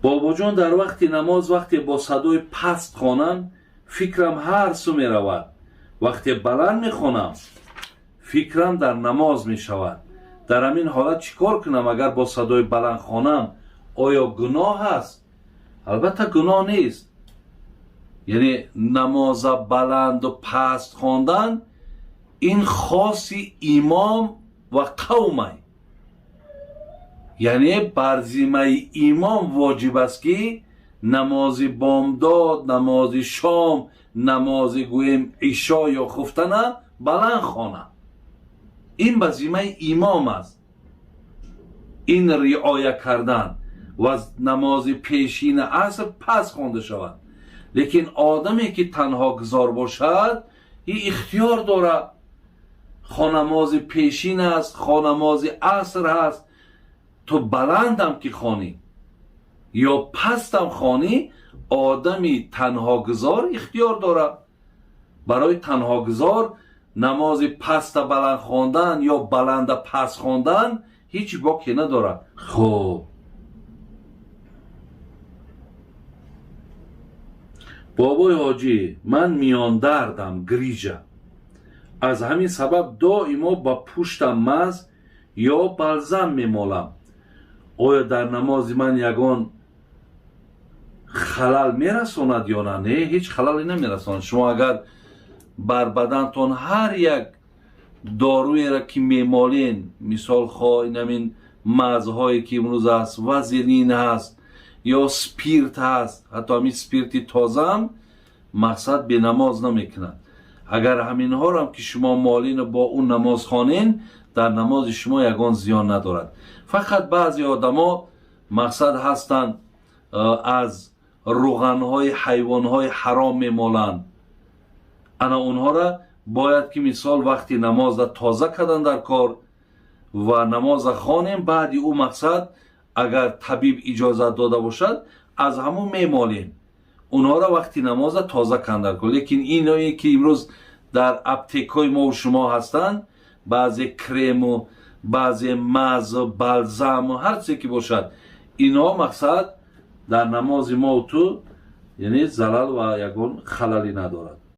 Бобоҷон, дар вақти намоз вақте бо садои паст хонам, фикрам ҳар су меравад. Вақте баланд мехонам, фикрам дар намоз мешавад. Дар ҳамин ҳолат чӣ кор кунам? Агар бо садои баланд хонам, оё гуноҳ аст? Албатта, гуноҳ нест. Яъне намоза баланду паст хондан ин хоси имом ва қавмай, яъне бар зиммаи имом воҷиб аст, ки намози бомдод, намози шом, намози, гӯем, ишо ё хуфтана баланд хонад. Ин ба зиммаи имом аст, ин риоя кардан, ва намози пешини аср пас хонда шавад. Лекин одаме ки танҳогузор бошад, и ихтиёр дорад: хо намози пешин аст, хо намози аср ҳаст, ту баландам ки хонӣ ё пастам хонӣ, одами танҳогузор ихтиёр дорад. Барои танҳогузор намози паста баланд хондан ё баланда паст хондан ҳеҷ боке надорад. Хуб, бобои ҳоҷӣ, ман миёндардам, грижа. Аз ҳамин сабаб доимо ба пуштам маз ё балзам мемолам. Оё дар намози ман ягон халал мерасонад ё на? Не, ҳеҷ халале намерасонад. Шумо агар бар бадантон ҳар як доруеро ки мемолен, мисол, хо инамин мазҳое ки имрӯз аст, вазелин ҳаст ё спирт ҳаст, ҳатто ҳамин спирти тозаам, мақсад, бенамоз намекунад. Агар ҳаминҳорам ки шумо молину бо ӯ намоз хонен, дар намози шумо ягон зиён надорад. Фақат баъзе одамо, мақсад, ҳастанд, аз руғанҳои ҳайвонҳои ҳаром мемоланд. Ана онҳора бояд ки, мисол, вақти намоза тоза кардан дар кор ва намоза хонем, баъди ӯ, мақсад, агар табиб иҷозат дода бошад, аз ҳамун мемолем. Онҳоро вақти намоза тоза кардан дар кор. Лекин иное ки имрӯз дар аптекҳои мову шумо ҳастанд, баъзе крему, баъзе мазу балзаму ҳар чизе ки бошад, инҳо, мақсад, дар намози мову ту, яъне, залал ва ягон халалӣ надорад.